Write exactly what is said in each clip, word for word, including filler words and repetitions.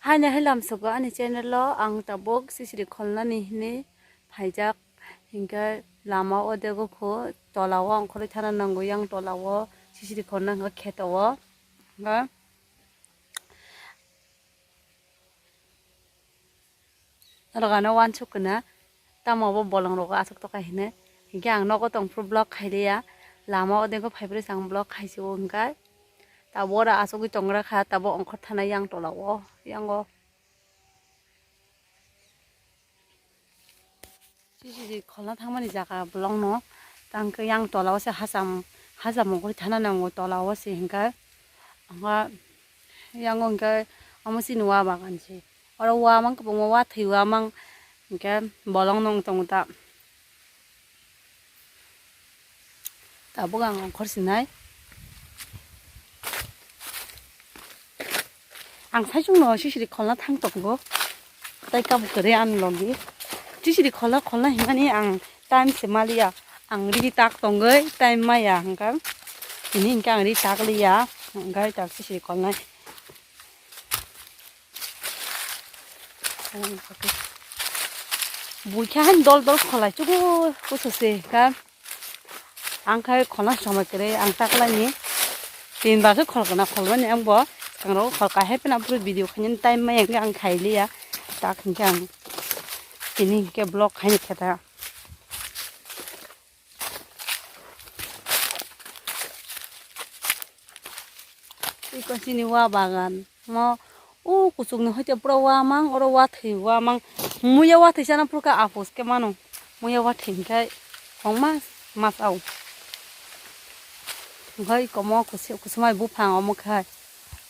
Haino hai lamsogo ani channel o ang tabuk sisiri kholnani hinwi phaijak, hinkhe lama o dego kho tola o ongkhorwi thana nango, yang tola o sisiri kholna hinkhe kheto o. Hinkhe norok ano uansuk khna, tamo bo bolong rogo aswk tokha hinwi. Hinkhe ang nogo tongphuru vlog khailiya, lama o dego phaiphuru se ang vlog khaisio hinkhe. Tabuk oro asugwi tongra kha, tabuk ongkhor thana yang tola o, yang o. Sisiri kholna thangmani jaga bolongno tangkhe yang tola o se hacham, hacham ongkhorwi thana nango tola o se hinkhe. Anga yang o hinkhe omo chini wa bagan se. Oro wa mang kwbangma, wa thwi wa mang hinkhe bolong nong tongo ta. Tabuk ang ongkhor sinai. Ang saichung no sisiri kholna thang tongo. Tai kabo kwrwi ani logi. Sisiri kholna kholna hinmani ang time se maliya. Ang rigi tak tongwi time maya hwnkha. Tini hinkhe ang rigi tak liya. Hwnkhe tak sisiri kholnai. Buikha han dol dol kholai chugo kusu se ka. Ang khai kholna somoi kwrwi ang ta khlaini. Tin bar khe khol kana kholmani ang bo. Ang rok khol kahai phano video khainani time maya hwnkhe ang khailiya. Tak hinkhe ang tini hinkhe vlog khaini khe ta. Iko chini wa bagan. Mo o kuchuk ni hoite pura wa mang, oro wa thwi wa mang. Muya wa thwi sana pura ka apus ke mano. Muya wa thwi khai hong mas, mas au. Hoi komo kusi-, kusumai buphang omo khai.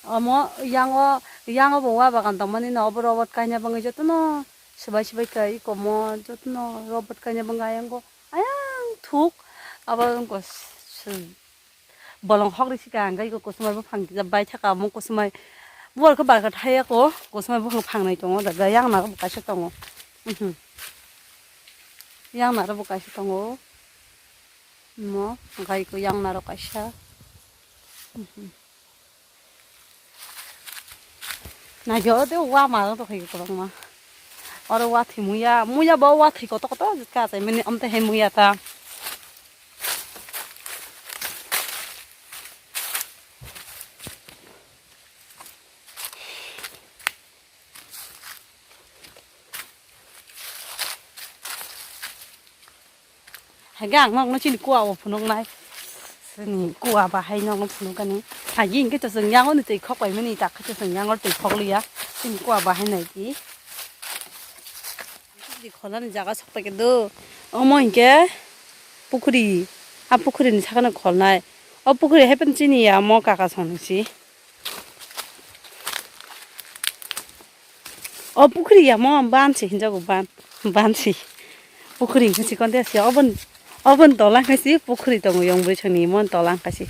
Omo yang o, yang o bo wa bagan tongmani no obo robot kaina bangwi jotono swbai swbai kai komo jotono robot kaina bangwi ayang go. Ayang thuk abo wngkha s-, s-, bolong hokri sika hwnkhe eko kusumai buphang kisa bai thaka omo kusumai bubar khe barkha thaiya ko kusumai buphang phangnai tongo da yang naro bo kaisa tongo. Mhm. Yang naro bo kaisa tongo. Mo hwnkhe eko yang naro kaisa. Mhm. Naikhe oro tei wa ma wng tongkha kwbangma. Oro wa thwi muya, muya bo wa thwi kotor kotor ka chaimani, omo tei hai muya ta. Hage ang nokno chini kua o phunuknai. Chini kua bahai nokno phunukani. Agi hingke to chwng yango ni twi khok paimani, tak khe to chwng yango twi khok liya. Chini kua bahai nai di. Di kholani jaga sok pai do. Omo hingke pukhri. A pukhri ni sakano kholnai. O pukhri hai pen chini ya mo kaka song si. O pukhri ya mo ban si hinjago ban, ban si. Pukhri hingke si konte si obon, obon tola hingke si pukhri tongo yong bwsani mon tola hingke si.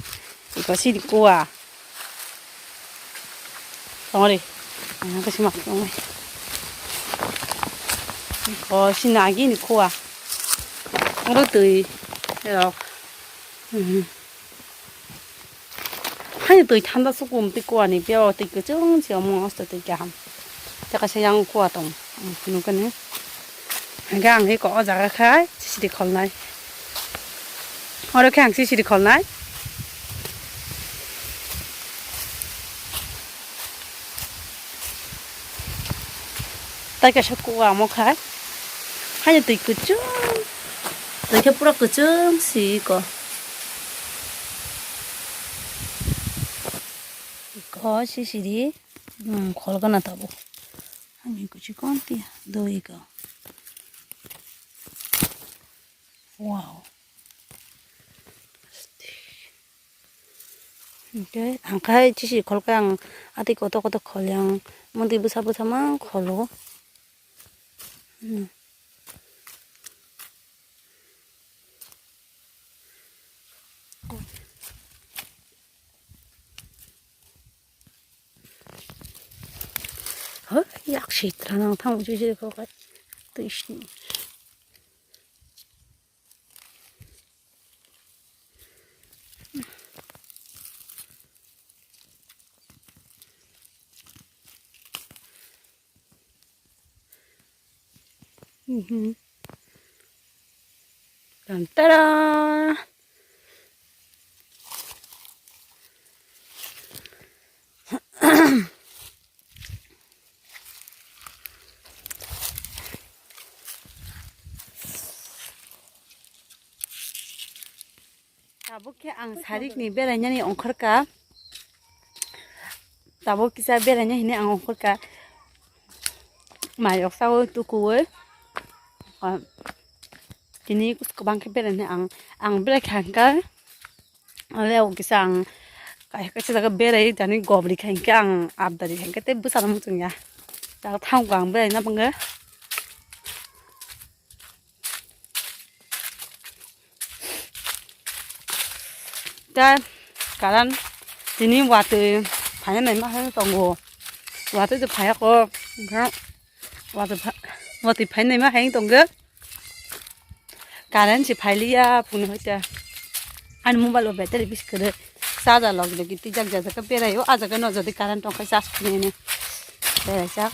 Iko si di kua. Tongori. Hingke si mak tongori. Iko si nagi ni kua. Oro twi rok. Mhm. Haino twi thanda sukum twi kuani biyao twi kwchwng se omo asto twi kaham. Tei kaisa yang kua tong, ang phunukani. Hingke ang eko o jaga khai sisiri kholnai. Oro khe ang sisiri kholnai. Tai kaisa kua omo khai. Haino twi kwchwng. Twi khe pura kwchwng si eko. Eko sisiri, hmm, khol gana tabuk. Ani kuchi konti doi eko. Wow. Hingke ang khai chisi khol khe ang atwi kotor kotor khol yang montwi bwsa bwsa mang kholo. Hmm. Hoi, yak sitra nang thang uji uji ko kai. Twi sini. Mhm. Tan tara. Tabuk khe ang sarikni berainani ongkhorka. Tabuk kisa beraina hini ang ongkhorka. Mayok sawi tukuwi. Ah, tini kwbang khe beraina ang, ang berai kha hwnkhe. Ale o kisa ang kaisa kaisa jaga berai tani gobri kha hwnkhe ang abdari kha hwnkhe tei bwsano muchungya. Jaga thango ang beraina bangwi. Ta karan tini watwi phaina naima hai tongo. Watwi to phaiya kho. Watwi pha-, watwi phaina naima hai tongo. Current se phailiya phone hoite. Ani mobile o battery bis kwrwi. Charger log logi twijak jajak khe berai o. Ah jaga no jodi current tongkha charge phunwi hwnwi. Berai jak.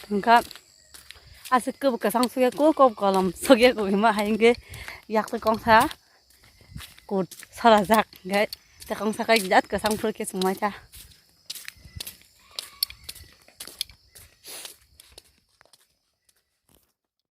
Hwnkha aswk kwbwk kwchang sugya kuk kok kolom sugya kok hima hai hwnkhe yaktwi kongsa kut salajak hwnkhe tei kongsa khe jat kwchang phuru khe chumai kha.